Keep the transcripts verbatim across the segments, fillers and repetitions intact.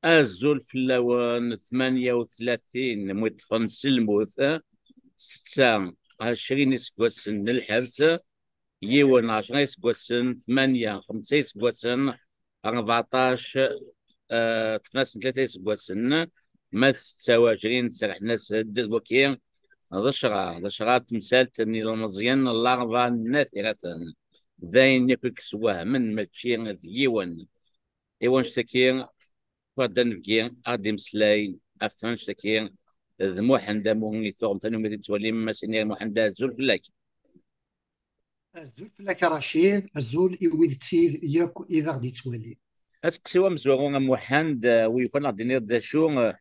Azul fell-awen. Tmanya u tlatin mi ṭṭfen s lmut, setta, ɛecrin iseggasen n lḥebs, yiwen, ɛecra iseggasen, tmanya, xemsa iseggasen, rbeɛṭac, eh, ṭṭfen-asen tlata iseggasen, ma d setta u ɛecrin serrḥen-as-d. D waki d ccṛeɛ, d ccṛeɛ n temsalt n yilmeẓyen n Laṛebɛa n At Iraten. D ayen akk i yeswehmen, mačči d yiwen. I wanect-agi, ad d-nebgi, ad d-imeslay ɣef wanect-agi d Muḥend Amu, i tuɣem tanumi d-nettwalim, Masinir Muḥend, azul fell-ak. Azul fell-ak a Racid, azul i wid d tid yakk i d aɣ-d-yettwalin. Asteqsi amezwaru a Muḥend, eh, wi yufan ad d-tiniḍ d acu, eh,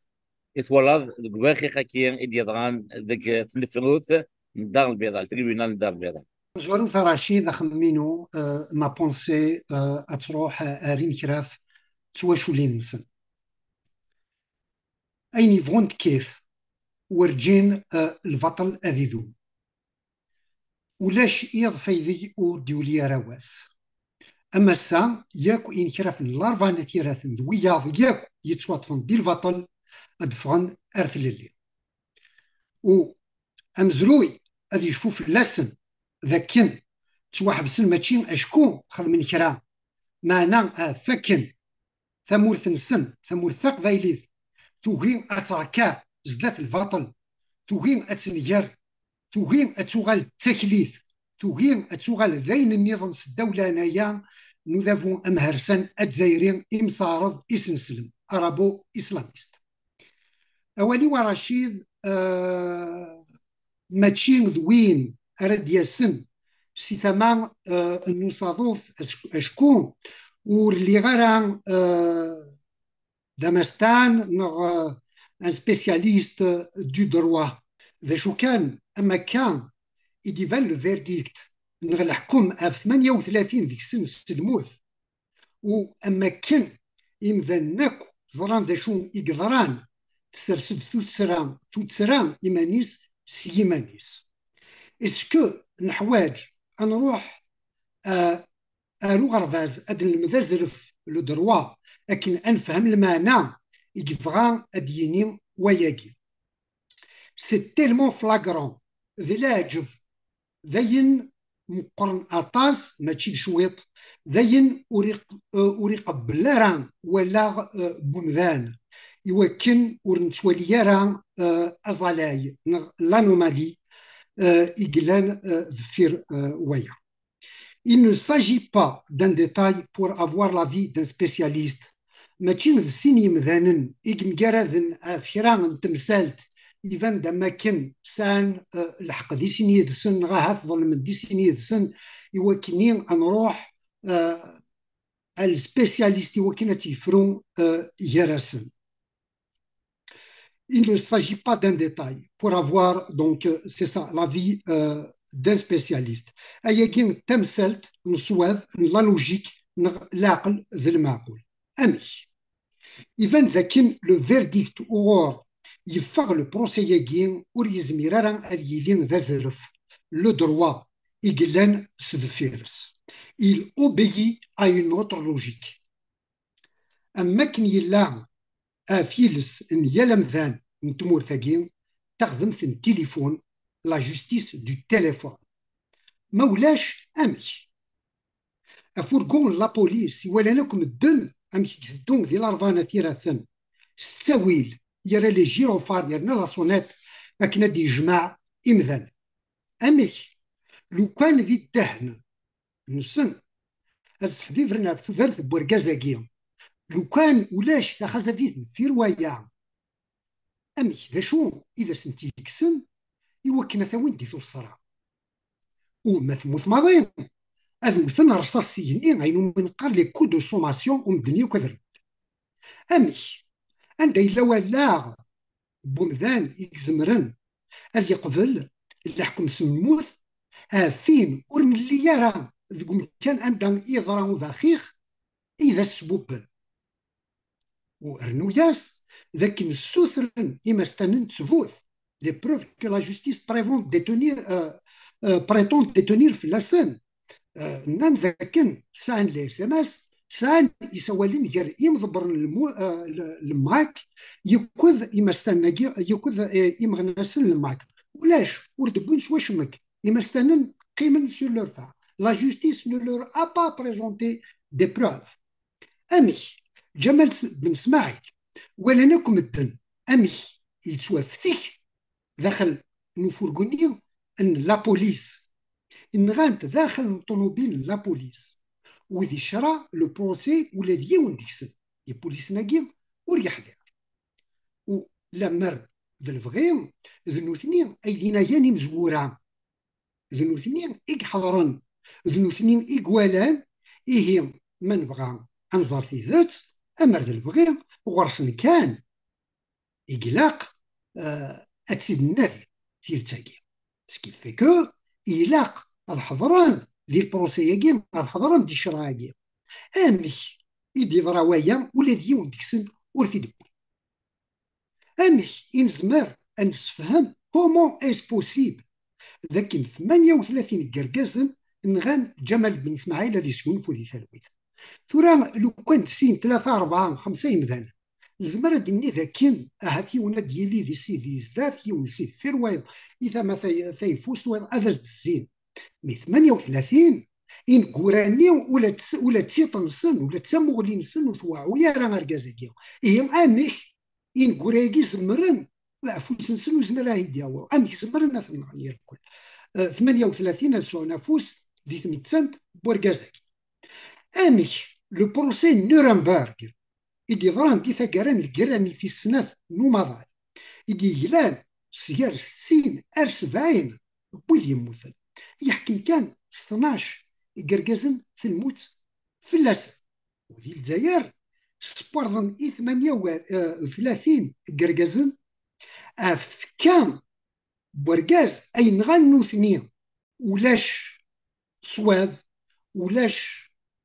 i twalaḍ deg ubaxix-agi i d-yeḍran deg tnefrut n Dar Lbiḍa, le tribunal n Dar Lbiḍa? Amezwaru a Racid, axemmem-inu, eh, ma pensée, eh, ad truḥ, eh, ar inekraf d twaculin-nsen. Ayen yebɣun d kif, werǧin, eh, lbaṭel ad idum. Ulac iḍ aydeg ur d-yuli ara wass. Am ass-a, yakk inekrafen n Laṛebɛa n At Iraten d wiyaḍ yakk yettwaṭṭfen di lbaṭel ad ffɣen ar tlelli. U amezruy ad yecfu fell-asen d akken ttwaḥebsen mačči acku xedmen kra, meɛna ɣef wakken tamurt-nsen, tamurt taqbaylit, tugi ad terkeɛ zdat lbaṭel, tugi ad tenger, tugi ad tuɣal d taklit, tugi ad tuɣal d ayen nniḍen s ddaw leɛnaya n udabu amhersan azzayri imseɛreḍ isenslem, arabo-islamist. Awal-iw a Racid, eh, mačči d win ara d-yasen si tama, eh, n usaḍuf, ac-, acku ur lliɣ ara, eh, d amastan neɣ, eh, un spécialiste du droit. D acu kan, am akka i d-iban le verdict neɣ leḥkem ɣef tmanya u tlatin deg-sen s lmut, u am akken imdanen akk ẓran d acu i yeḍran, tessers-d tuttra, tuttra iman-is s yiman-is. Est-ce que neḥwaǧ ad nruḥ, eh, ar uɣerbaz ad nelmed azref, le droit, akken ad nefhem lmeɛna i yebɣa ad d-yini wayagi? C'est tellement flagrant, d leɛǧeb, d ayen meqqren aṭas, mačči d cwiṭ, d ayen ur iq-, eh, ur iqebbel ara wallaɣ, eh, n umdan, iwakken ur nettwali ara, eh, aẓalay neɣ l'anomalie, eh, i yellan, eh, deffir, eh, waya. Il ne s'agit pas d'un détail pour avoir l'avis d'un spécialiste. Mačči d sin yemdanen i yemgaraden ɣef kra n temsalt, iban-d am akken sɛan, eh, lḥeqq di sin yid-sen, neɣ ahat ḍelmen di sin yid-sen, i wakken ad nruḥ, eh, à le spécialiste i wakken ad tt-yefru, eh, gar-asen. Il ne s'agit pas d'un détail pour avoir, donc, euh, c'est ça, l'avis, euh, d'un spécialiste. Ayagi d tamsalt n ṣṣwab, n la logique, neɣ leɛqel d lmeɛqul. Amek? Iban d akken le verdict uɣur yeffeɣ le procès-agi ur yezmir ara ad yili d azref, le droit i yellan s deffir-s. Il obéit à une autre logique. Am wakken yella ɣef yiles n yal amdan n tmurt-agi, taɣdemt n tilifun, la justice du téléphone. Ma ulac, amek? Afurgu n la police i walan akk medden amek i iteddu di Larebɛa n At Iraten, s ttawil, yerra les gyrophares, yerna la sonnette akken ad d-yejmeɛ imdanen. Amek? Lukan d iddahen nsen ad seḥbibren ɣef tudert n wergaz-agi. Lukan ulac taxazabit deffir waya, amek, d acu i d asen-tt-yekksen i wakken ad t-awin di tuṣṣra? U ma temmut maḍi, ad wten rṣas s igenni, ayen umi neqqar les coups de sommation, u medden yakk ad rewlen. Amek? Anda yella wallaɣ n umdan i izemren ad yeqbel leḥkem s lmut ɣef win ur nelli ara deg umkan anda i yeḍra ubaxix i d asbubben? U rnu-yas d akken ssutren imastanen n ttbut, les preuves que la justice prétend détenir, euh, euh, prétend détenir fell-asen. Euh, nnan d akken sɛan les S M S, sɛan isawalen gar imḍebbren n lmu-, eh, l-, lemmak, yekked imastanen-agi, yekked, eh, imeɣnasen n lemmak. Ulac, ur d-wwin s wacemmek. Imastanen qqimen sur leur faim. La justice ne leur a pas présenté des preuves. Amek Ǧamal S-, Ben Smaɛil, walan akk medden amek yettwaftek daxel n ufurgu-nni n la police. Nɣan-t daxel n ṭunubil n la police. Wid icra le procès, ula d yiwen deg-sen, ipulisen-agi ur yeḥdiṛ. U lemmer d lebɣi, d nutni ay d inagan imezwura. D nutni i iḥeḍren, d nutni i iwalan. Ihi, ma nebɣa ad nẓer tidet, amer d lebɣi, ɣur-sen kan i ilaq, eh, ad tt-id-nnadi, tidet-agi. Ce qui fait que ilaq ad ḥeḍren di lprocès-agi, ad ḥeḍren di ccreɛ-agi. Amek i d-yeḍra waya? Ula d yiwen deg-sen ur t-id-wwin. Amek i nezmer ad nessefhem, comment est-ce possible, d akken tmanya u tlatin n yergazen nɣan Ǧamal Ben Smaɛil ad yesgunfu di talwit? Tura, lukan d sin, tlata, rebɛa, xemsa yemdanen, nezmer ad d-nini d akken ahat yiwen ad d-yili di sidi zdat, yiwen si deffir wayeḍ, i tama tay-, tayeffust, wayeḍ ad as-d-zzin. Mi tmanya u tlatin, ineggura-nni ula d, ula d tiṭ-nsen, ula d tamuɣli-nsen ur twaɛu ara argaz-agi. Ihi amek ineggura-agi zemren, afus-nsen ur yezmir ara ad d-yaweḍ? Amek zemren ad ten-nɣen irkel? Eh, tmanya u tlatin ad sɛun afus di tmettant n wergaz-agi. Amek le procès n Nuremberg i d-yeḍran di taggara n lgirra-nni tis snat n umaḍal, i d-yeglan sgar settin ar sebɛin n wid yemmuten, yeḥkem kan s tnac n yergazen telmut fell-asen. U di Lezzayer, sperḍen i tmanya u tlatin n yergazen ɣef tfekka n wergaz ay nɣan nutni. Ulac ṣṣwab, ulac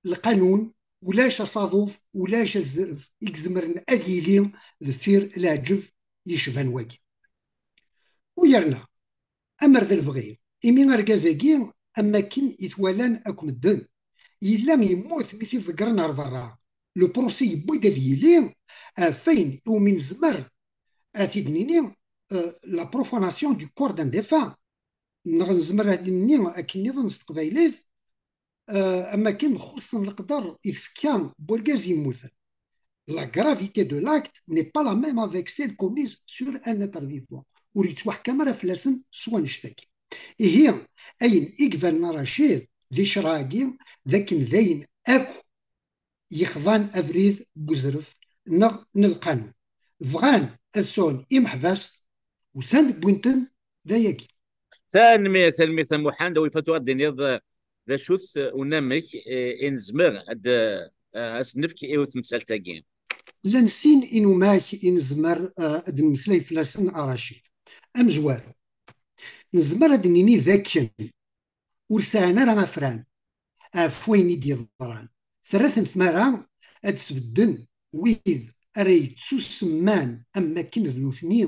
lqanun, ulac asaḍuf, ulac azref i izemren ad yili deffir leɛǧeb yecban wagi. U yerna, amer d lebɣi, imi argaz-agi, am wakken i t-walan akk medden, yella yemmut mi t-id-ḍeggren ar berra. Le procès yewwi-d ad yili ɣef wayen iwumi nezmer ad t-id-nini, euh, la profanation du corps d'un défunt. Neɣ nezmer ad d-nini akken nniḍen s teqbaylit, euh, am wakken xuṣṣen leqder i tfekka n wergaz yemmuten. La gravité de l'acte n'est pas la même avec celle commise sur un être vivant. Ur yettwaḥkam ara fell-asen s wanect-agi. Ihi, ayen i ibanen a Racid di ccreɛ-agi, d akken d ayen akk yexḍan abrid n uzref neɣ n lqanun. Bɣan ad sɛun imeḥbas, usan-d wwin-ten d ayagi. Tanemmirt, tanemmirt a Muḥend, a Wifatu, ad d-tiniḍ, eh, d acu-t, eh, unamek, eh, i nezmer ad, eh, as-nefk i temsalt-agi? Llan sin inumak i nezmer, eh, ad d-nemmeslay fell-asen, a Racid. Amezwaru, nezmer ad d-nini d akken ur sɛin ara afran ɣef wayen i d-yeḍran. Terra-ten tmara ad d-sbedden wid ara yettusemman am wakken d nutni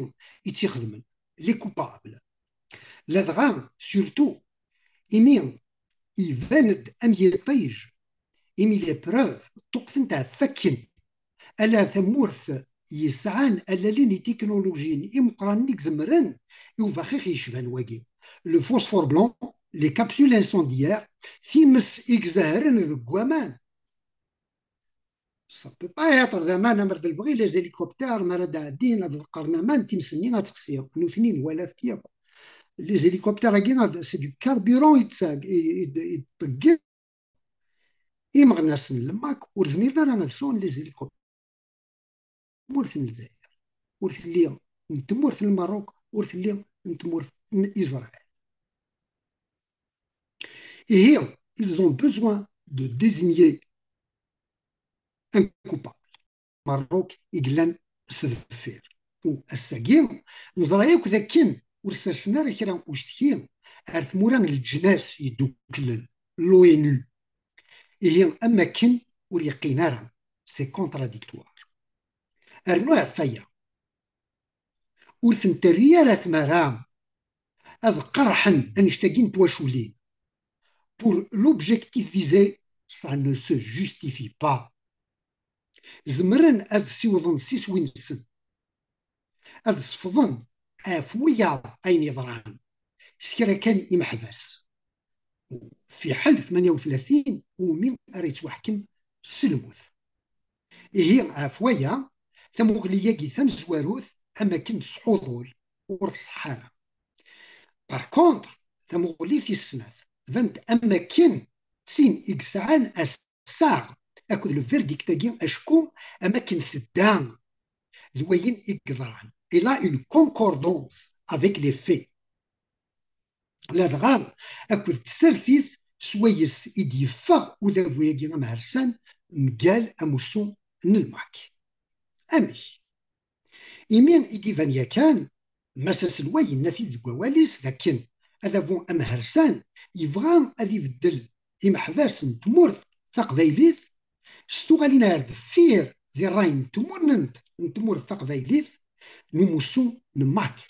i tt-ixedmen, les coupables. Ladɣa, surtout, imi iban-d am yiṭij, imi les preuves ṭṭuqtent ɣef wakken ala tamurt yesɛan allalen i tiknulujiyin imeqqranen i izemren i ubaxix yecban wagi. Le phosphore blanc, les capsules incendiaires, times i izehhren deg waman. Ça peut pas être d aman, amer d lebɣi, les hélicoptères, mi ara d-ɛeddin, ad ḍeqqren aman, times-nni ad texsi. Nutni nwala-t yakk. Les hélicoptères-agi, ad, c'est du carburant i d-, i, i, i d-, imeɣnasen n Lmak ur zmiren ara ad sɛun les hélicoptères. Tmurt n Lezzayer ur telli n tmurt n Lmerruk, ur telli n tmurt n Israël. Ihi, ils ont besoin de désigner un coupable. Merruk i yellan s deffir. U ass-agi, neẓra yakk d akken ur sersen ara kra ucetki ar tmura n leǧnas yedduklen, l'ONU. Ihi, am akken ur yeqqin ara, c'est contradictoire. Rnu ɣef waya, ur ten-terri ara tmara ad qerḥen annect-agi n twaculin. Pour l'objectif visé, ça ne se justifie pas. Zemren ad ssiwḍen s iswi-nsen, ad sefḍen ɣef wiyaḍ ayen yeḍran s kra kan imeḥbas. Fiḥel tmanya u tlatin umi ara yettwaḥkem s lmut. Ihi, ɣef waya, tamuɣli-agi tamezwarut, am akken tesḥuḍul, ur tṣeḥḥa ara. Par contre, tamuɣli tis snat tban-d am akken d tin i yesɛan assaɣ akked le verdict-agi, acku am akken tedda d wayen i yeḍran. Il a une concordance avec les faits. Ladɣa akked tsertit swayes i d-yeffeɣ udabu-agi amhersan mgal amussu n lmak. Amek? Imi i d-iban yakan, Mass Aselway yenna-t-id deg wawal-is d akken adabu amhersan yebɣa ad ibeddel imeḥbas n tmurt taqbaylit s tuɣalin ar deffir di ṛṛay n tmunent n tmurt taqbaylit n umussu n Mike.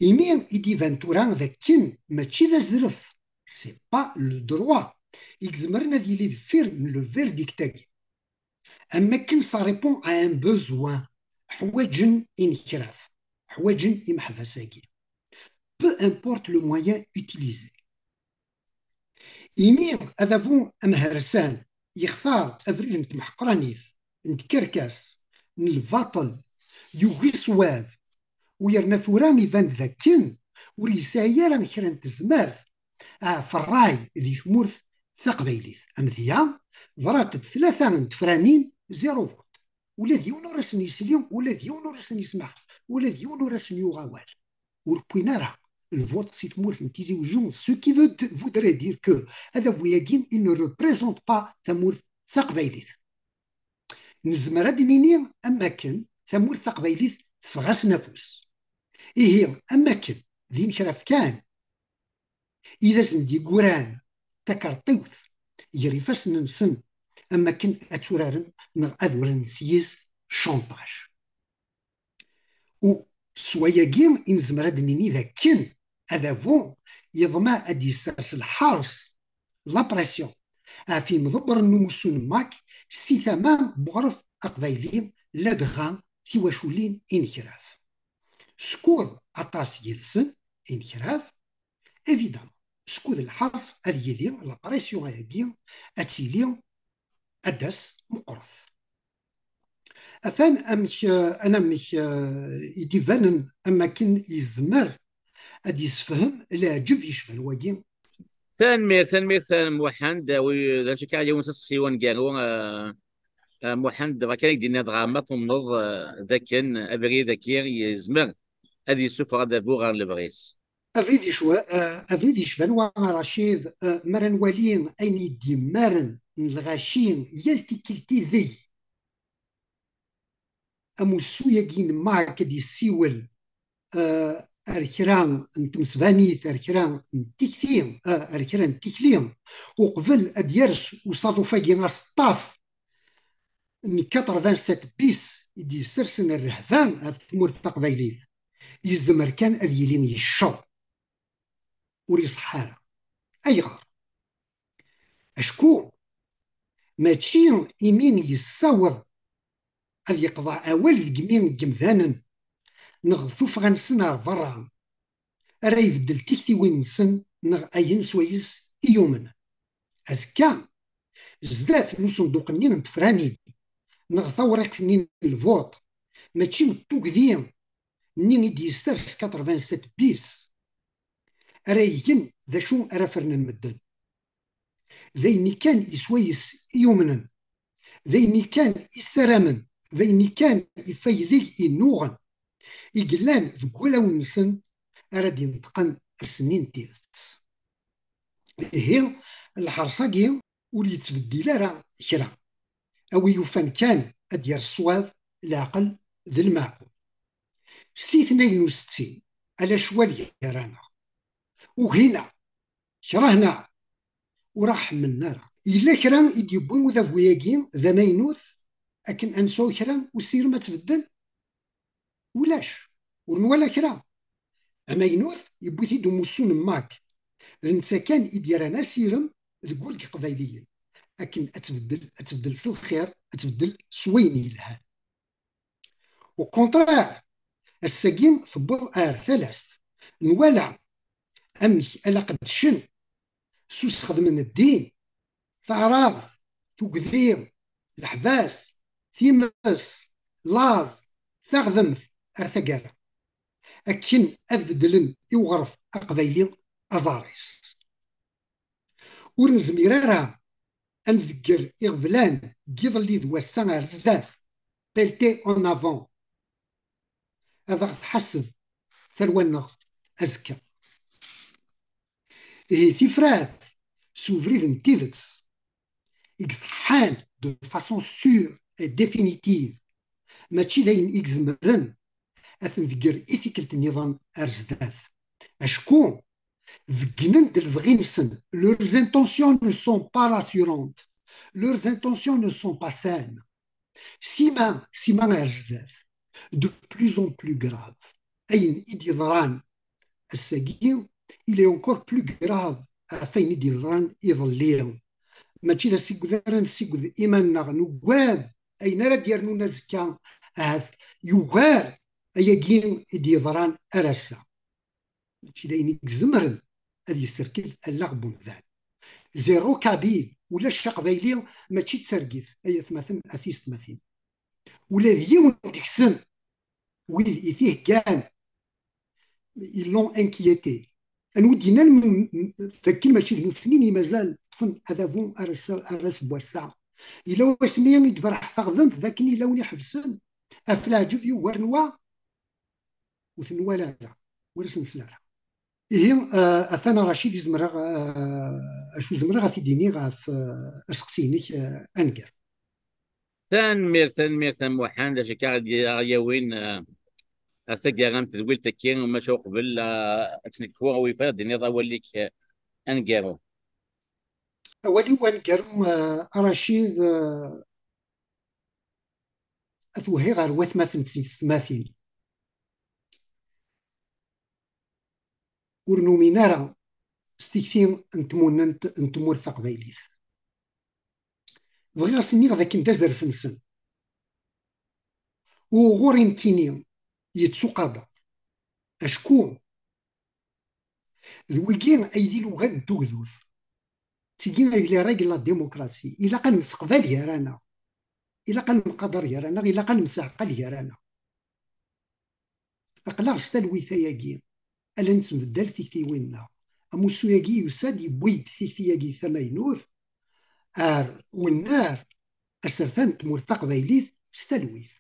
Imi i d-iban tura d akken mačči d azref, c'est pas le droit, i izemren ad yili deffir n le verdict-agi. Am akken ça répond à un besoin, ḥwaǧen inekraf, ḥwaǧen imeḥbas-agi. Peu importe le moyen utilisé. Imi adabu amhersan yextar abrid n temḥeqranit, n tkerkas, n lbaṭel, yugi ṣṣwab, u yerna tura iban d akken ur yesɛi ara kra n tezmert ɣef ṛṛay di tmurt taqbaylit. Amedya, ḍrant-d tlata n tefranin, zéro vote. Ula d yiwen ur asen-yesli, ula d yiwen ur asen-yesmeḥs, ula d yiwen ur asen-yuɣ awal. Ur wwin ara lvot si tmurt n Tizi Uzzu, ce qui veut, voudrait dire que adabu-agi, il ne représente pas tamurt taqbaylit. Nezmer ad d-nini am akken tamurt taqbaylit teffeɣ-asen afus. Ihi, am akken d inekraf kan i d asen-d-yegguran takerṭiwt gar ifassen-nsen, am akken ad tturaren neɣ ad uraren s yis chantage. U s wayagi i nezmer ad d-nini d akken adabu yeḍma ad d-yessers lḥers, la pression, ɣef yimḍebbren n umussu n Mike si tama n uɣref aqbayli, ladɣa tiwaculin inekraf. Skud aṭas yid-sen inekraf, évidemment, skud lḥers ad yili, la pression-agi ad tili ad d-tas meqqret. Atan amek, eh, anamek, eh, i d-ibanen am akken yezmer ad yessefhem leɛǧeb yecban wagi. Tanemmirt, tanemmirt a Muḥend. Wi-, d acu akka, yiwen s asteqsi aneggaru, eh, eh, Muḥend, dɣa kan i k-d-iniɣ, dɣa ma tumneḍ, eh, d akken abrid-agi yezmer ad yessufeɣ adabu ɣer lebɣi-s. Abrid yecwa-, eh, abrid yecban wa a Racid, eh, mi ara nwali ayen i d-yemmaren n lɣaci yal tikkelt ideg amussu-agi n Mark ad yessiwel, eh, ar kra n tmesbanit, ar kra n tikti, eh, ar kra n tikli, uqbel ad yers usaḍuf-agi aseṭṭaf n quatre-vingt-sept bis i d-yessersen rrehba ɣef tmurt taqbaylit, yezmer kan ad yili yecceḍ. Ur iṣeḥḥa ara. Ayɣer? Acku mačči imi yessaweḍ ad yeqḍeɛ awal deg imi n yemdanen neɣ tuffɣa-nsen ar berra ara ibeddel tiktiwin-nsen neɣ ayen swayes i yumnen. Azekka, zdat n usenduq-nni n tefranin neɣ tawriqt-nni n lvuṭ, mačči d tugdi-nni i d-yessers quatre-vingt-sept bis ara igen d acu ara fernen medden. D ayen kan i swayes i yumnen, d ayen kan i ssaramen, d ayen kan i f aydeg i nnuɣen, i yellan deg wulawen-nsen ara d-ineṭqen ass-nni n tidet. Ihi, lḥerṣ-agi ur yettbeddil ara kra. A wi yufan kan ad d-yerr ṣṣwab, leɛqel d lmeɛqul. Si tnayen u settin, ala ccwal gar-aneɣ. Ugin-aɣ, kerhen-aɣ, ur aɣ-ḥemmlen ara. Yella kra i d-yewwi udabu-agi d amaynut akken ad nesɛu kra usirem ad tbeddel? Ulac, ur nwala kra. Amaynut yewwi-t-id umussu n Mac. D netta kan i d-yerran asirem deg wul n Iqbayliyen, akken ad tbeddel, ad tbeddel s lxir, ad tbeddel s wayen yelhan. Au contraire, ass-agi tewweḍ ar talast. Nwala amek ala qeddcen s usexdem n ddin, taɛrabt, tugdi, leḥbas, times, laẓ, taɣdemt, ar taggara, akken ad beddlen i uɣref aqbayli aẓar-is. Ur nezmir ara ad nzegger iɣeblan n yiḍelli d wass-a ar zdat, pelleter en avant. Ad aɣ-tḥaseb tarwa-nneɣ azekka. Ihi tifrat s ubrid n tidet i iṣeḥḥan de façon sûre et définitive, mačči d ayen i izemren ad ten-degger i tikkelt nniḍen ar zdat. Acku beggnen-d lebɣi-nsen. Leurs intentions ne sont pas rassurantes. Leurs intentions ne sont pas saines. Sima, sima ar zdat, de plus en plus grave. Ayen i d-yeḍran ass-agi, il est encore plus grave ɣef wayen i d-yeḍran iḍelli. Mačči d asiged ara nsiged iman-nneɣ, nugad ayen ara d-yernun azekka, ahat yugar ayagi i d-yeḍran ar ass-a. Mačči d ayen i izemren ad yesserked allaɣ n umdan. Zéro kabyle, ulac aqbayli, mačči d targit, ay atmaten, a tiyessetmatin. Ula d yiwen deg-sen, wid i t-iheggan, ils l'ont inquiété. Anwa i d-yennan m-, m-, d akken mačči d nutni i mazal ṭṭfen adabu ar ass, ar ass n wass-a? Yella wasmi i d-tberreḥ taɣdemt d akken yella win iḥebsen ɣef leɛǧeb yugaren wa? Ur ten-nwala ara, ur asen-nesla ara. Ihi, ah, atan Racid, zemreɣ, ah, acu zemreɣ ad t-id-iniɣ ɣef, ah, aseqsi-inek, ah, aneggaru? Tanemmirt, tanemmirt a Muḥend, d acu akka i d-, ara yawin, ah, ɣer taggara n tedwilt-agi, maca uqbel, ah, ad tt-nekfu, awi-, ad d-tiniḍ awal-ik, ah, aneggaru. Awal-iw aneggaru, ah, a Racid, ah, ad t-wehhiɣ ɣer watmaten d tiyessetmatin. Ur numin ara s tikti n tmunent n tmurt taqbaylit. Bɣiɣ ad s-iniɣ d akken d azref-nsen. Uɣur i nekkini yettuqader. Acku d wigi ay d ilugan n tugdut. D tigi ay d les règles de la démocratie. Ilaq ad nesseqbal gar-aneɣ. Ilaq ad nemqader gar-aneɣ, ilaq ad nemseɛqal gar-aneɣ. Aql-aɣ s talwit ayagi, ala nettembeddal tiktiwin-nneɣ. Amussu-agi yusa-d, yewwi-d tikti-agi tamaynut, ar wennar asertan n tmurt taqbaylit s talwit.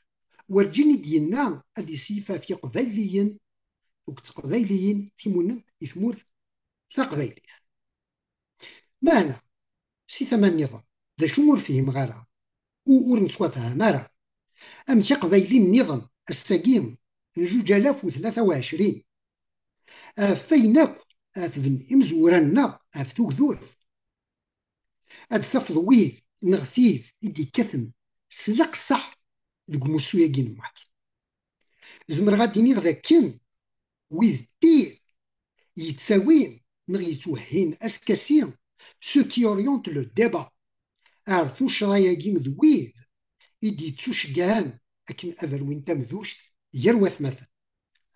Werǧin i d-yenna ad isyif ɣef Iqbayliyen akked Teqbayliyin timunent i tmurt taqbaylit. Meɛna, si tama nniḍen, d acu ur fhimeɣ ara, u ur nettwafham ara, amek Iqbayliyen nniḍen ass-agi n zuǧ alaf u tlata u ɛecrin, ɣef wayen akk ɛetben imezwura-nneɣ ɣef tugdut, ad d-tafeḍ wid neɣ tid i d-ikkaten s leqseḥ deg umussu-agi n Mike. Zemreɣ ad d-iniɣ d akken wid tid yettawin neɣ yettwehhin askasi, ceux qui orientent le débat, ar tuccḍa-agi d wid i d-yettuceggɛen akken ad rwin tamduct gar watmaten.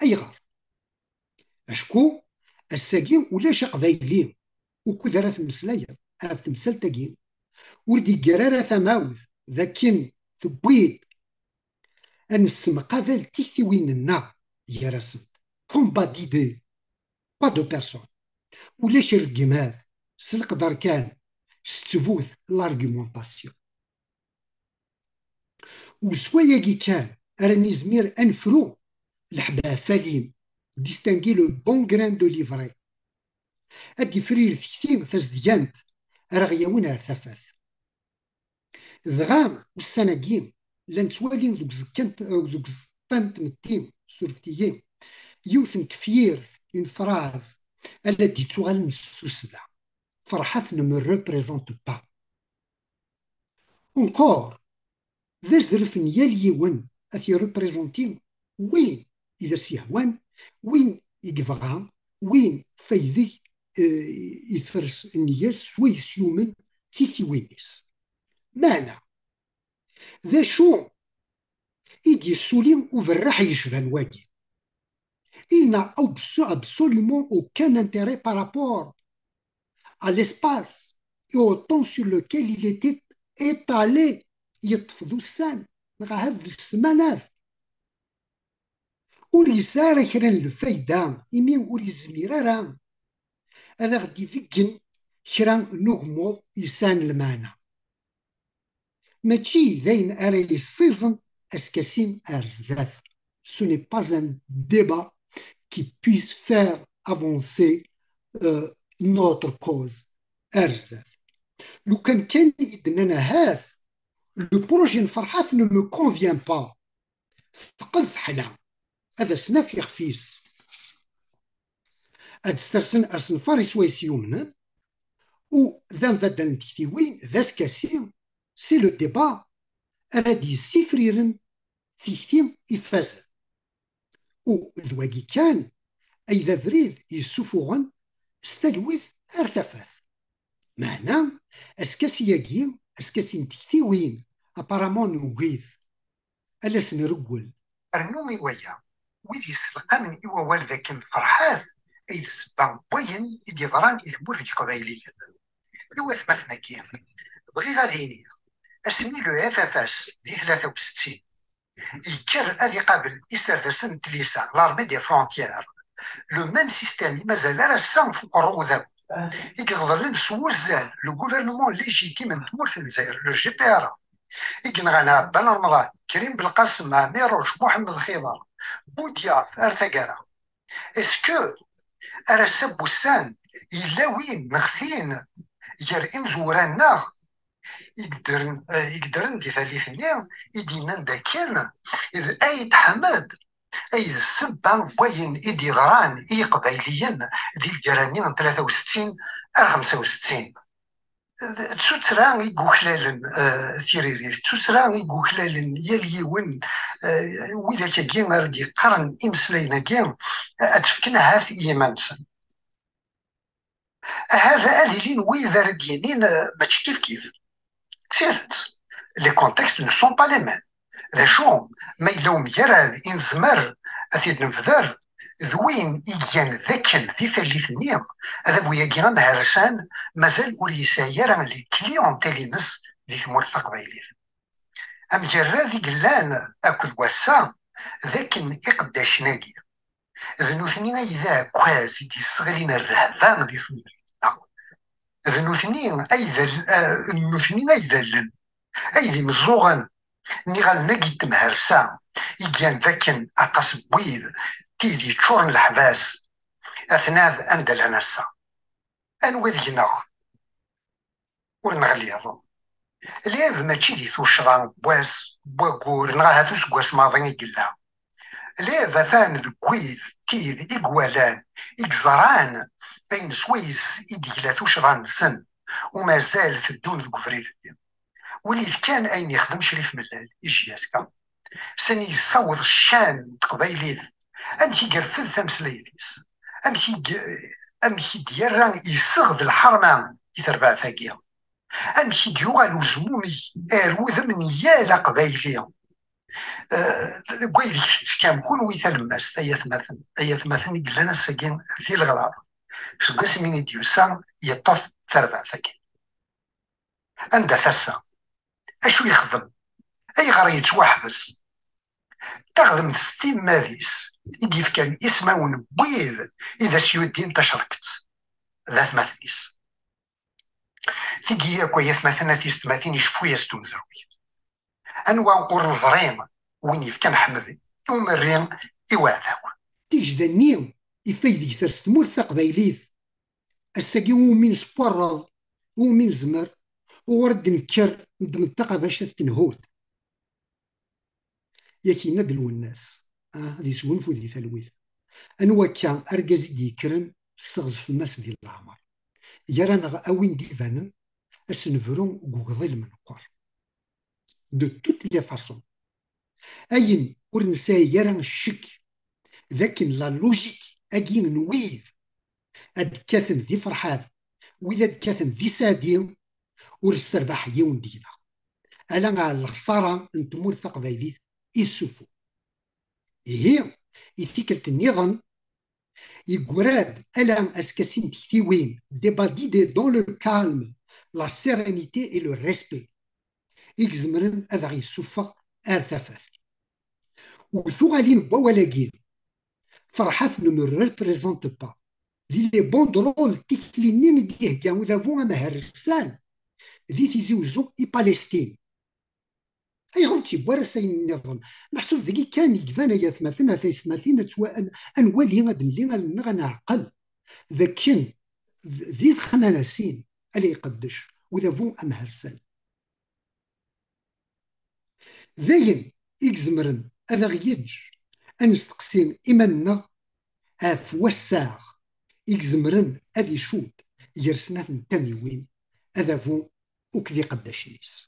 Ayɣer? Acku ass-agi ulac aqbayli ukud ara temmeslayeḍ ɣef temsalt-agi. Ur d-iggar ara tamawt d akken tewwi-d ad nessemqabal tiktiwin-nneɣ gar-asent. Combat d'idées, pas de personne. Ulac rregmat, s leqder kan, s ttbut, l'argumentation. U s wayagi kan ara nizmir ad nefru leḥba ɣef walim, distinguer le bon grain de l'ivraie. Ad d-ifrir tikti tazedyant ara ɣ-yawin ar tafat. Dɣa ussan-agi la nettwali deg uẓekka n t-, deg uẓeṭṭa n tmetti, surfet-iyi, yiwet n tefyirt, une phrase, ala d-yettuɣalen s tussda. Ferḥat ne me représente pas. Encore, d azref n yal yiwen ad t-irreprésenti win i d as-yehwan, win i yebɣa, win f aydeg eh, ifres nniya-s s wayes yumen tiktiwin-is. Meɛna, d acu i d-yessuli uberreḥ yecban wagi? Il n'a abso-, absolument aucun intérêt par rapport à l'espace et au temps sur lequel il était étalé, yeṭṭef d ussan neɣ ahat d ssemanat. Ur yesɛi ara kra n lfayda, imi ur yezmir ara ad aɣ-d-ibeggen kra n ugmuḍ yesɛan lmeɛna. Mačči d ayen ara yessiẓen askasi ar zdat. Ce n'est pas un débat qui puisse faire avancer, euh, notre cause ar zdat. Lukan kan i d-nnan ahat, le projet n Ferḥat ne me convient pas, teqqel teḥla, ad as-naf ixef-is. Ad stersen asenfar i swayes yumnen, u d ambaddal n tektiwin, d askasi, c'est le débat ara d-yessifriren tikti ifazen. U d wagi kan ay d abrid yessufuɣen s talwit ar tafat. Meɛna, askasi-agi, askasi n tektiwin, apparemment nugi-t, ad as-nreggel. Rnu i waya, wid yesselqamen i wawal d akken Ferḥat ay d ssebba n wayen i d-yeḍran i tmurt n Yeqbayliyen. I watmaten-agi, bɣiɣ ad iniɣ, asmi le F F S di tlata u settin yekker ad iqabel iserdasen n tlisa, l'armée des frontières, le même système i mazal ar ass-a f uqerru udawi, i iɣeḍlen s wuzzal le gouvernement légitime n tmurt n Lezzayer, le G P R A, i yenɣan Ɛebban Remḍan, Krim Belqasem, Ɛmiruc, Muḥemmed Xiḍer, Budyaf ar taggara. Est-ce que ar ass-a n wussan yella win neɣ tin gar imezwura-nneɣ i yeddren, eh, i yeddren di tallit-nni, i d-yennan dakken d Ayt Ḥmed ay d ssebba n wayen i d-yeḍran i Yiqbayliyen di lǧara-nni n tlata u settin ar xemsa u settin? D tuttra i yuklalen, eh, tiririt, d tuttra i yuklalen yal yiwen, eh, widak-agi ara d-yeqqaren imeslayen-agi, eh, ad t-fken ahat i yiman-nsen. Ahat ad ilin wid ara d-yinin, eh, mačči kifkif. D tidet, les contextes ne sont pas les mêmes. D acu, ma yella umgarad i nezmer ad t-id-nebder, d win i igan d akken di tallit-nni adabu-agi amhersan mazal ur yesɛi ara les clientèles-ines di tmurt taqbaylit. Amgarad i yellan akked wass-a d akken iqeddacen-agi d nutni ay d aɛekkaz i d-yesseɣlin rrehba di tmurt-nneɣ. D nutni ay d al-, eh, d nutni ay d allen, ay d imeẓẓuɣen n yiɣallen-agi n temhersa i igan d akken aṭas n wid, tid yeččuren leḥbas, atnad anda llan ass-a. Anwa deg-neɣ ur neɣliḍ? Lɛib mačči di tuccḍa n wass, n waggur, neɣ ahat useggas maḍi i yella. Lɛib atan deg wid, tid i iwalan, i yeẓran ayen s wayes i d-tegla tuccḍa-nsen, u mazal teddun deg ubrid-nni. Walit kan ayen yexdem Crif Mellal i J S K. Sani yessaweḍ ccan n teqbaylit, amek i yerfed tameslayt-is, amek i, amek i d-yerra iseɣ d lḥerma i terbaɛt-agi, amek i d-yuɣal uzmumeg ar wudem n yal aqbayli. Eh, deg waydeg tettkam kunwi talemmast, ay atmaten, ay atmaten i yellan ass-agi di leɣrab, seg wasmi i d-yusa yeṭṭef tarbaɛt-agi. Anda-t ass-a? Acu yexdem? Ayɣer yettwaḥbes? Taɣdemt s timmad-is i d-yefkan ismawen n wid i d as-yuddin tacerket d atmaten-is. Tigi yakk, ay atmaten, a tiyessetmatin, iceffu-yas-d umezruy. Anwa ur neẓri win yefkan Ḥmed i umerri i uɛdaw? Tigejda-nni ifay deg ters tmurt taqbaylit, ass-agi umi nesfurreḍ, umi nezmer, ɣur d-nekker, neddem-d taqabact ad tenhut. Yak yenna-d Lwennas, ah, ad yesgunfu di talwit. Anwa akka argaz i d-yekkren sseɣzef-as di leɛmer? Gar-aneɣ a win d-ibanen, ad s-nebru deg ugeḍ i lmenqer. De toutes les façons, ayen ur nesɛi ara ccek d akken la logique-agi n wid ad d-kkaten di Ferḥat, wid ad d-kkaten di Sadi, ur sserbaḥ yiwen deg-neɣ. Ala ɣer lexṣara n tmurt taqbaylit i ssuffu. Ihi, i tikkelt nniḍen, yeggra-d ala askasin n tektiwin, débat d'idées dans le calme, la sérénité et le respect, i izemren ad aɣ-yessuffeɣ ar tafat. U tuɣalin n wawal-agi, Ferḥat ne me représente pas, di les banderoles, tikli-nni i d-ihegga udabu amhersan di Tizi Uzzu i Palestine. Ayɣer ur tt-yewwi ara s ayen nniḍen? Meḥsub dagi kan i iban, ay atmaten, a taysetmatin, ad twa-, ad, ad nwali, ad nli allen-nneɣ, ad neɛqel d akken d, di texnanasin ala iqeddec udabu amhersan. D ayen i izemren ad aɣ-yeǧǧ ad nesteqsi iman-nneɣ ɣef wassaɣ i izemren ad icudd gar snat n tamiwin, adabu akked iqeddacen-is.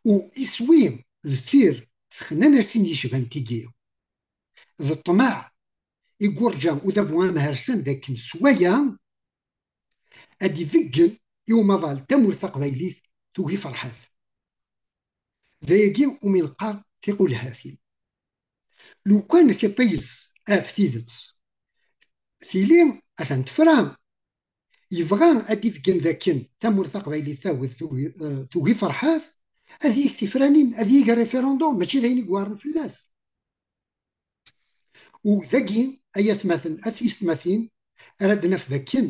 U iswi deffir texnanasin yecban tigi, d ṭṭmeɛ i yurǧa udabu amhersan d akken s waya ad d-ibeggen i umaḍal tamurt taqbaylit tugi Ferḥat. D ayagi umi neqqar tiqulhatin. Lukan tiṭ-is ɣef tidet tili atan tefra, yebɣa ad d-ibeggen d akken tamurt taqbaylit tagut tugi, eh, tugi Ferḥat, ad yeg tifranin, ad yeg référendum, mačči d ayen i iweɛren fell-as. U dagi, ay atmaten, a tiyessetmatin, ara d-naf d akken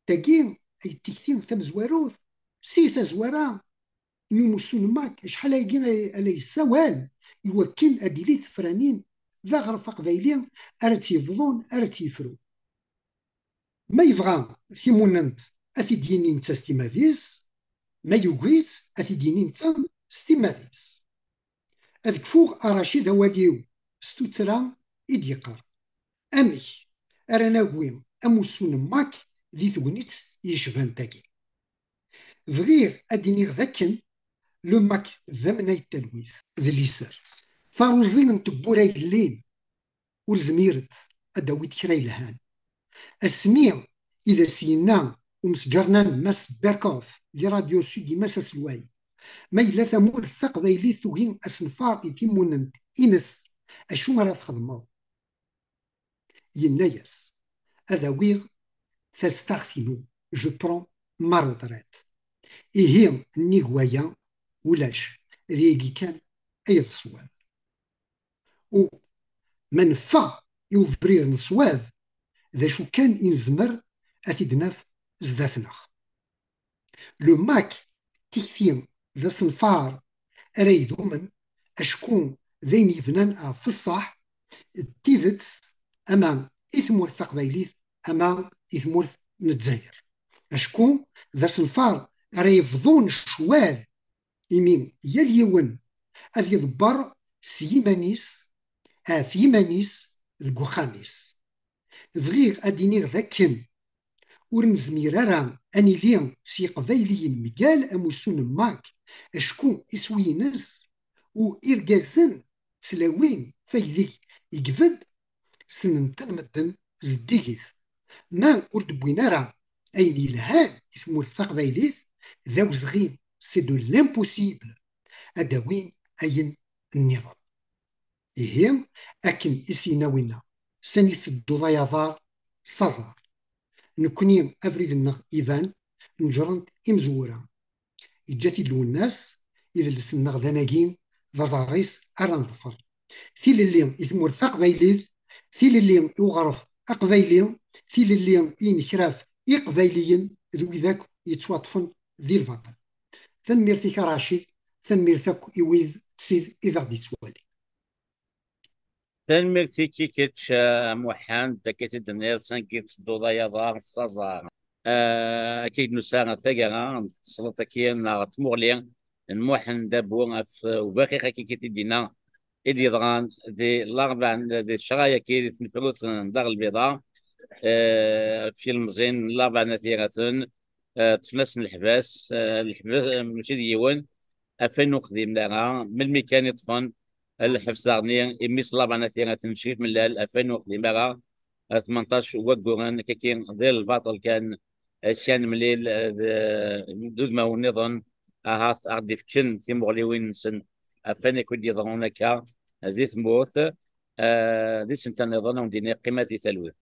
dagi ay d tikti tamezwarut si tazwara n umussu n Mac, acḥal ayagi ay, ay la yessawal i wakken ad d-tili tefranin d aɣref aqbayli ara tt-yebḍun, ara tt-yefru. Ma yebɣa timunent, ad t-id-yini netta s timmad-is, ma yugi-tt, ad t-id-yini netta s timmad-is. Ad kfuɣ a Racid awal-iw s tuttra i d-yeqqar: amek ara nagi amussu n Mac di tegnit yecban tagi? Bɣiɣ ad d-iniɣ d akken le Mac d amnay n talwit, d liser, taruẓi n tewwura yellin, ur zmiret ad d-awit kra yelhan. Asmi i d as-yenna umesǧernan Mass Berkoff di Radio Sud i Mass Aselway, ma yella tamurt taqbaylit tugi asenfar i timunent ines, acu ara txedmeḍ? Yenna-yas: ad awiɣ tastaɣt-inu, je prends ma retraite. Ihi, nnig waya, ulac, d yagi kan ay d ṣṣwab. U ma neffeɣ i ubrid n ṣṣwab, d acu kan i nezmer ad t-id-naf zdat-neɣ? Le Mac, tikti d asenfar ara idumen, acku d ayen yebnan ɣef ṣṣeḥ d tidet, ama i tmurt taqbaylit, ama i tmurt n Lezzayer. Acku d asenfar ara yebḍun ccwal, imi yal yiwen ad iḍebber s yiman-is, ɣef yiman-is, deg uxxam-is. Bɣiɣ ad d-iniɣ d akken ur nezmir ara ad nili s Yiqbayliyen mgal amussu n Mac, acku iswi-ines u irgazen d tlawin f aydeg igbed, ssnen-ten medden zeddigit. Ma ur d-wwin ara ayen yelhan i tmurt taqbaylit, d awezɣi, c'est de l'impossible, ad d-awin ayen nniḍen. Ihi, akken i s-yenna winna, sani tedduḍ ay aḍar s aẓar. Nekkni abrid-nneɣ iban, neǧren-t imezwura. Yeǧǧa-t-id Lwennas, idles-nneɣ d anagi, d aẓar-is ara neḍfer. Tilelli i tmurt taqbaylit, tilelli i uɣref aqbayli, tilelli i yinekraf iqbayliyen d wid akk yettwaṭṭfen di lbaṭel. Tanemmirt-ik a Racid, tanemmirt akk i wid d tid i d aɣ-d-yettwalin. Tanemmirt-ik i kečč, a Muḥend, akka i d-tenniḍ, sani tedduḍ ay aḍar s aẓar. Ah, akka i d-nusa ɣer taggara n tesleḍt-agi neɣ tmuɣli n Muḥend Abu ɣef ubaqi-agi i t-id-yenna, i d-yeḍran di Larebɛa, di ccṛeɛ-agi, di tnefrut n Dar Lbiḍa, eh, ɣef yilmeẓyen n Larebɛa n At Yiraten, eh, ṭṭfen-asen leḥbas, eh, leḥbas, eh, mačči d yiwen, ɣef wayen ur xdimen ara, melmi kan i ṭṭfen lḥebs daɣen imi-s Larebɛa n At Yiraten Crif Mellal, ɣef wayen ur xdim ara, eh, tmenṭac wagguren, akkagi d lbaṭel kan, eh, sya nemlil, eh, d, d udmawen nniḍen, ahat ad ɣ-d-ifken timuɣliwin-nsen ɣef wayen akk i d-yeḍrun akka, eh, di tmurt, eh, di senta nniḍen, ad wen-d-iniɣ qqimet di talwit.